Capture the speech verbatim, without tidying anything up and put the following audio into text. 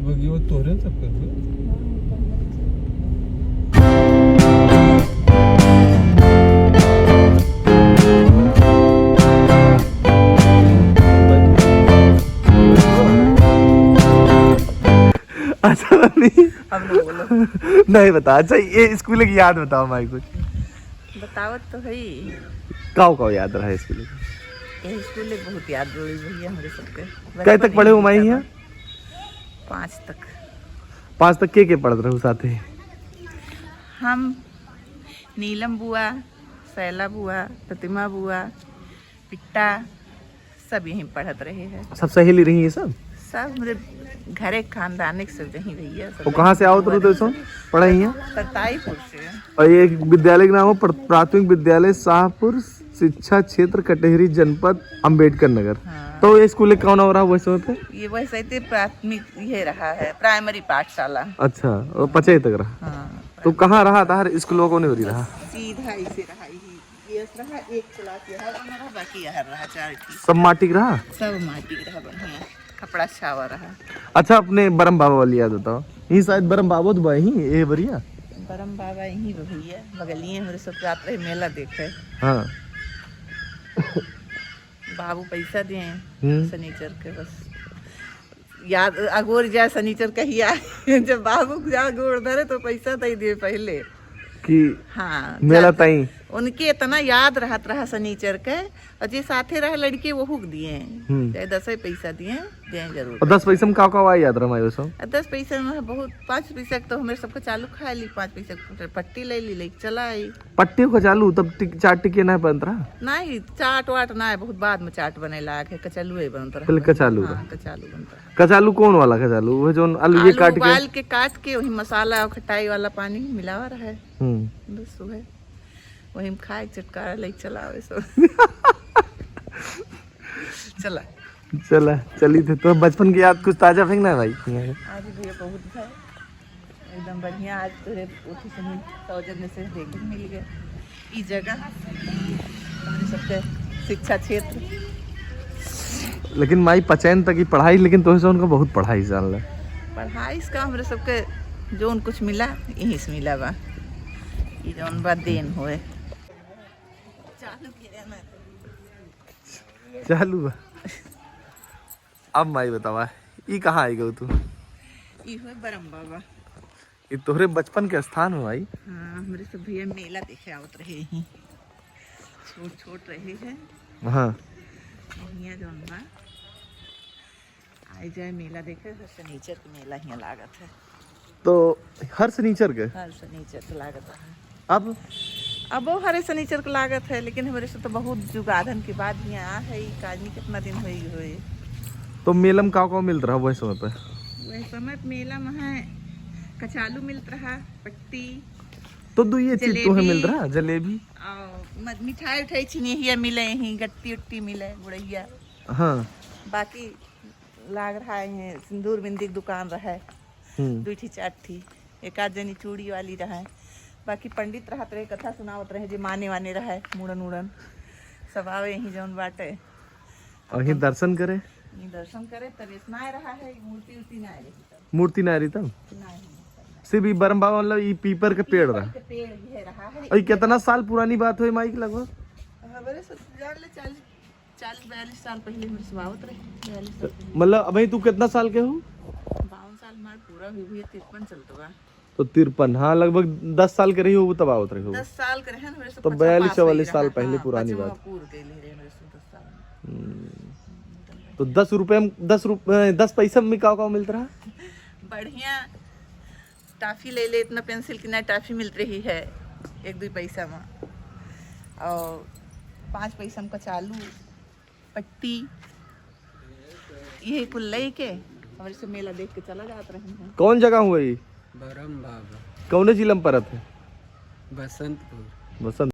वो तोरे सब कर दो। अच्छा, मम्मी। अब ना बोलो। नहीं बता। अच्छा, ये स्कूल की याद बताओ माई कुछ। बतावत तो है ही। काव काव याद रहा है स्कूल की? ये स्कूल एक बहुत याद रही भैया हमरे सबके। कई तक पढ़े हो माई हियाँ? पाँच तक। पाँच तक के के पढ़त रहू साथे? हम, नीलम बुआ, शैला बुआ, प्रतिमा बुआ, पिट्टा, सब यहीं पढ़त रहे हैं। सब सहेली रही ये सब? सब हमरे घरे खानदान के सब रही भैया, सब वो कहाँ से आवत रहू तो सब पढ़े हियाँ? तरताईपुर से। और ये विद्यालय का नाम है प्र-, प्राथमिक विद्यालय शाहपुर शिक्षा क्षेत्र कटेहरी जनपद अम्बेडकर नगर। हाँ। तो ये स्कूल कौन हो रहा वही समय पे? ये वही समय पे प्राथमिक ये रहा है, प्राइमरी पाठशाला। अच्छा, वो पचई तक रहा। हाँ। तो कहाँ रहा था हर स्कूल को नहीं हो रहा? सीधा इसे रहा, यही, ये रहा, एक क्लास यहाँ बना रहा, बाकी यहाँ रहा, चार ठी। सब माटी के रहा? सब माटी के रहा, बढ़िया। कपड़ा छावा रहा। अच्छा, अपने बरम बाबा वाली याद बताओ। यही शायद बरम बाबा तो बा यही, ए बरिया? बरम बाबा यही बा भैया, बगलिए हमरे सब जात रहे मेला देखे। हाँ। बाबू पैसा दिए हम्म। शनिचर के, बस याद अगोर जाए शनिचर कहिया। जब बाबू जा गोड़ धरे तो पैसा दे दिए पहले। कि हाँ, मेला जाते। ताई। उनके इतना याद रहत रहा शनिचर के, और जे साथे रहे लड़के वहू के दिए, हम्म। चाहे दसे पैसा दिए, दिए जरूर। और दस पैसा में का का हुआ याद रहा माई वैसे? और दस पैसा में बहुत, पाँच पैसा के तो हमरे सबके चालू खा ली, पाँच पैसा के पट्टी ले ली, लेके चला आई। पट्टी कचालू तब टिक-, चाट टिकिया ना बनत रहा? नहीं, चाट वाट ना, बहुत बाद में चाट बने लाग है, कचालू ही बनत रहा। पहले कचालू हाँ, रहा। कचालू बनत रहा। कचालू कौन वाला कचालू? वो जौन आलू ये आलू काट के? उबाल के काट के वही मसाला और खटाई वाला पानी मिलावा रहे। हम्म। बस वही, वही में खाए चटकारा लेके चला आवे सब। चला। चला, चली थे। तो बचपन की याद कुछ ताजा फेंकना है भाई? आज भी ये बहुत है। एकदम बढ़िया, आज तोरे ओथी से ही सौजन्य से देखे मिल गए। ई जगह हमरे सबके शिक्षा क्षेत्र। लेकिन माई पचैन तक ही पढ़ाई, लेकिन तोहे से उनका बहुत पढ़ाई जान ले। पढ़ाई से का हमरे सबके जौन कुछ मिला, यहीं से मिला बा। ई जौन बा देन होए। चालू किया ना। चालू बा। अब माई बतावा, ई कहाँ आई गऊ तू? ई होए बरम बाबा। ई तोहरे बचपन के स्थान हो माई? हाँ, हमरे सब भैया मेला देखे आवत रहे ही। छोट छोट रहे हैं। हाँ। हियाँ जौन बा, आई जाए मेला देखे, हर शनिचर के मेला हियाँ लागत है। तो हर शनिचर के? हर शनिचर के लागत है। अब? अब वो हरे शनिचर के लागत है, लेकिन हमरे से तो बहुत जुगाधन के बाद हियाँ आ है, ई का जानी कितना दिन होई होई। तो मेला में का का मिलत रहा वही समय पे? वही समय पे मेला में है, कचालू मिलत रहा, पट्टी, तो दो ये चीज तो है जलेबी। मिलत रहा, जलेबी। और म-, मिठाई उठाई छिनिया मिले ही, गट्टी उट्टी मिले, गुड़ैया। हाँ। बाकी लाग रहा है, सिंदूर बिंदी के दुकान रहे, हम्म। दुई ठी चार ठी, एक आध जनी चूड़ी वाली रहे, बाकी पंडित रहत रहे, कथा सुनावत रहे, जे माने वाने रहे, मुड़न उड़न सब आवे यहीं जौन बाटे। और ये अपन दर्शन करे? ये दर्शन करे, तब इतना रहा है, मूर्ति उर्ति ना रही तब। मूर्ति ना रही तब? ना रही तब। सिर्फ ई बरम बाबा मतलब ई पीपर के पेड़ पीपर रहा? के पेड़ ये रहा है। और ये कितना साल पुरानी बात हुई माई के लगभग? हमारे सब जान ले चालीस चालीस बयालीस साल पहले हमरे सब आवत रहे, बयालीस साल पहले। मतलब, अबही तू कितना साल के हो? बावन साल हमार पूरा हुई, हुई, तिरपन चलत बा। तो तिरपन, हाँ, लगभग दस साल के रही हो, तब आवत रही हो। दस साल के रहे, हमरे सब तो पचास बयालीस पास चवालीस रहा। साल पहले हाँ, पुरानी पचवा बात। पूर गइल रहे हमरे सब दस साल। हम्म। तो दस रुपये में, दस रुप-, ए, दस पैसा में का, का मिलत रहा? बढ़िया टॉफी ले ले, इतना पेंसिल कितना टॉफी मिलत रही है एक दुई पैसा में, और पाँच पैसा में कचालू, पट्टी, ये कुल लेके हमरे से मेला देख के चला जात रहे हैं। कौन जगह हुआ ये? बरम बाबा। कौने जिला में पड़त है? बसंतपुर। बसंत